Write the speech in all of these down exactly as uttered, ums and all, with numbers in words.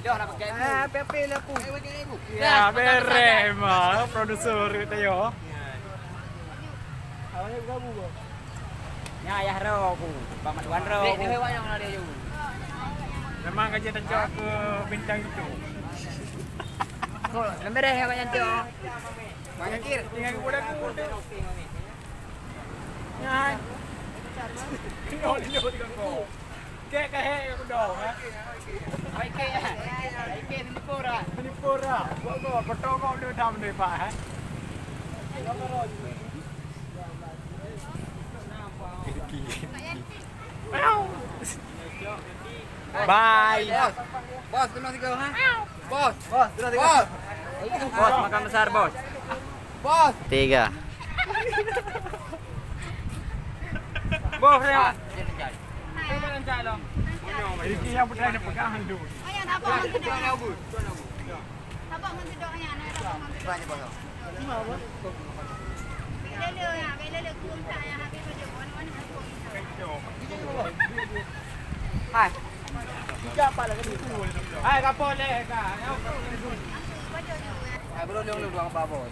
Ah, P P lah, Pu. Ya, bereh mah, produser kita yo. Awak ni berapa, Bang? Nya ayah ro, Pu. Bang Mat Wan ro, Pu. Memang kerja tacok ke bintang itu. Kok, lembek deh, Bang Yanto. Bang Yakir. Tinggal aku lagu tu. Nyan. Kena dulu dengan kau. Kek ke hek aku dah, ha? Baik kek, ya. Baik kek, sempur, ah. Sempur, ah. Buat kau, betul kau udah dah benda, Pak, ha? Bye. Bos, bos, kena tiga, ha? Bos, bos, kena tiga. Bos. Bos, makan besar, bos. Bos. Tiga. Bos, ya. Ini yang putih ada pegangan tu. Sabar, ngon sidok nyan, sabar, ngon sidok. Bèk lé-lé nyan, bèk lé-lé keu tak nyan, habéh bajèe, warna-warna keu tak. Hai. Hai, kapok lé, ka. Hai, bro, lé, lé, dua, empat, bos.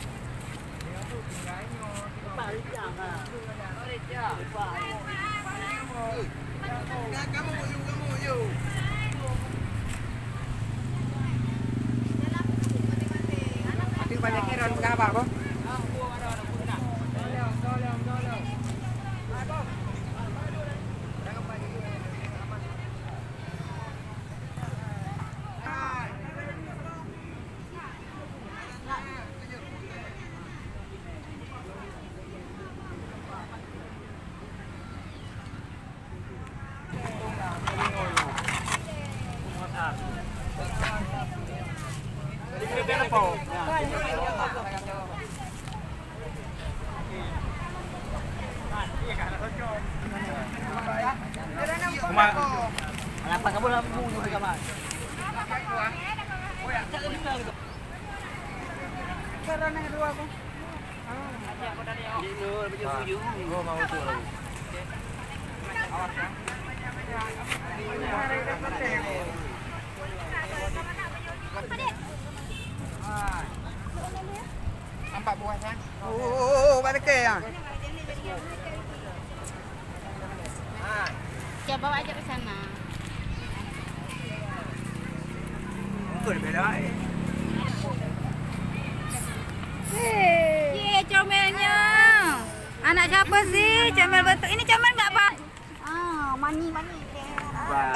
Nampak buah, kan? Oh, oh, oh, oh, bak dekat, ah. Coba bawa aja ke sana. Betul, beda, eh. Ye, comelnya. Anak siapa sih? Comel betul. Ini comel nggak, Pak? Ah, mani, mani. Wah.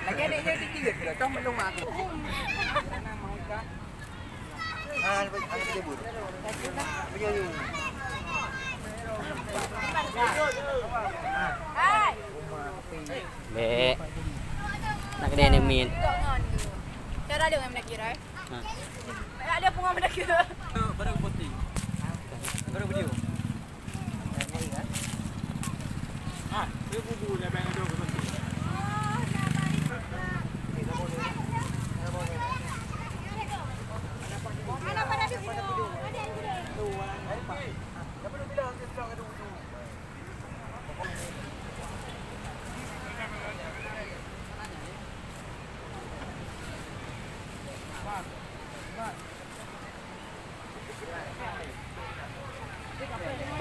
Lagi adik dia tiga kilo, toh melong aku. Ah, ada, ada jebur. Punya ni. Hai. Bèk. Nak kena ni mit. Cara dia memang nak kira, eh? Ha. Ada pungo benda kira. Baru posting. Baru video.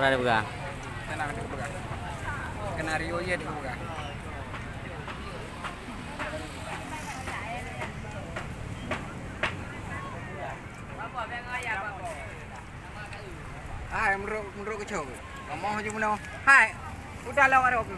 Pernah dipegang? Tenang, dipegang. Kena Rio je dipegang. Hai, menurut, menurut kecil. Ngomong je meunoe. Hai. Udah lawak dah aku.